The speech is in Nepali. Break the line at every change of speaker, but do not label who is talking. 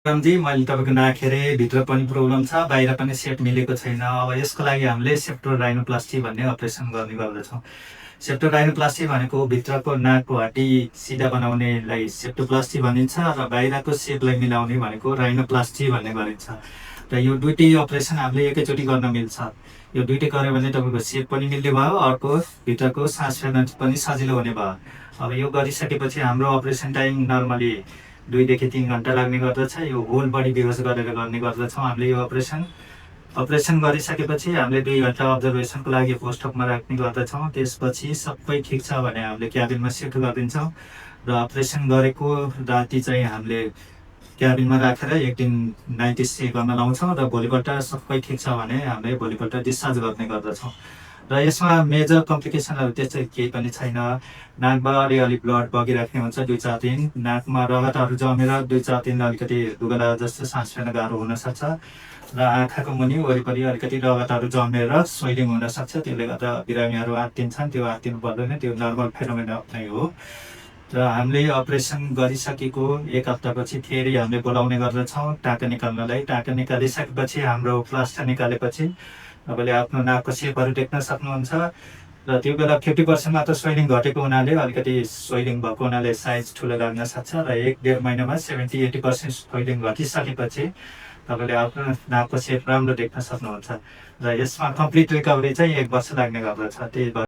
रामजी, मैले तपाईँको नाक हेरेँ, भित्र पनि प्रब्लम छ, बाहिर पनि सेप मिलेको छैन। अब यसको लागि हामीले सेप्टोराइनोप्लास्टी भन्ने अपरेसन गर्ने गर्दछौँ। सेप्टोराइनोप्लास्टी भनेको भित्रको नाकको हड्डी सिधा बनाउनेलाई सेप्टोप्लास्टी भनिन्छ र बाहिरको सेपलाई मिलाउने भनेको राइनोप्लास्टी भन्ने गरिन्छ। र यो दुइटै अपरेसन हामीले एकैचोटि गर्न मिल्छ। यो दुइटै गऱ्यो भने तपाईँको सेप पनि मिल्ने भयो, अर्को भित्रको सास फेर्न पनि सजिलो हुने भयो। अब यो गरिसकेपछि हाम्रो अपरेसन टाइम नर्मली 2 देखि 3 घन्टा लाग्ने गर्दछ। यो होल बडी बेहोस गरेर गर्ने गर्दछौँ हामीले यो अपरेसन। अपरेसन गरिसकेपछि हामीले 2 घन्टा अब्जर्भेसनको लागि पोस्टअपमा राख्ने गर्दछौँ। त्यसपछि सबै ठिक छ भने हामीले क्याबिनमा सिफ्ट गरिदिन्छौँ र अपरेसन गरेको राति चाहिँ हामीले क्याबिनमा राखेर 1 दिन नाइट स्टे गर्न लाउँछौँ र भोलिपल्ट सबै ठिक छ भने हामीले भोलिपल्ट डिस्चार्ज गर्ने गर्दछौँ। र यसमा मेजर कम्प्लिकेसनहरू त्यस्तै केही पनि छैन। नाकमा अलिअलि ब्लड बगिराख्ने हुन्छ 2-4 दिन, नाकमा रगतहरू जमेर 2-4 दिन अलिकति दुगला जस्तो सास फेर्न गाह्रो हुनसक्छ र आँखाको मुनि वरिपरि अलिकति रगतहरू जमेर स्वेलिङ हुनसक्छ। त्यसले गर्दा बिरामीहरू आत्तिन्छन्, त्यो आत्तिनु पर्दैन, त्यो नर्मल फेनोमेना नै हो। र हामीले अपरेसन गरिसकेको 1 हप्तापछि फेरि हामीले बोलाउने गर्दछौँ टाँका निकाल्नलाई। टाँका निकालिसकेपछि हाम्रो प्लास्टर निकालेपछि तपाईँले आफ्नो नाकको सेपहरू देख्न सक्नुहुन्छ र त्यो बेला 50% मात्र स्वेलिङ घटेको हुनाले अलिकति स्वेलिङ भएको हुनाले साइज ठुलो लाग्न सक्छ र 1-1.5 महिनामा 70-80% स्वेलिङ घटिसकेपछि तपाईँले आफ्नो नाकको सेप राम्रो देख्न सक्नुहुन्छ र यसमा कम्प्लिट रिकभरी चाहिँ 1 वर्ष लाग्ने गर्दछ। त्यही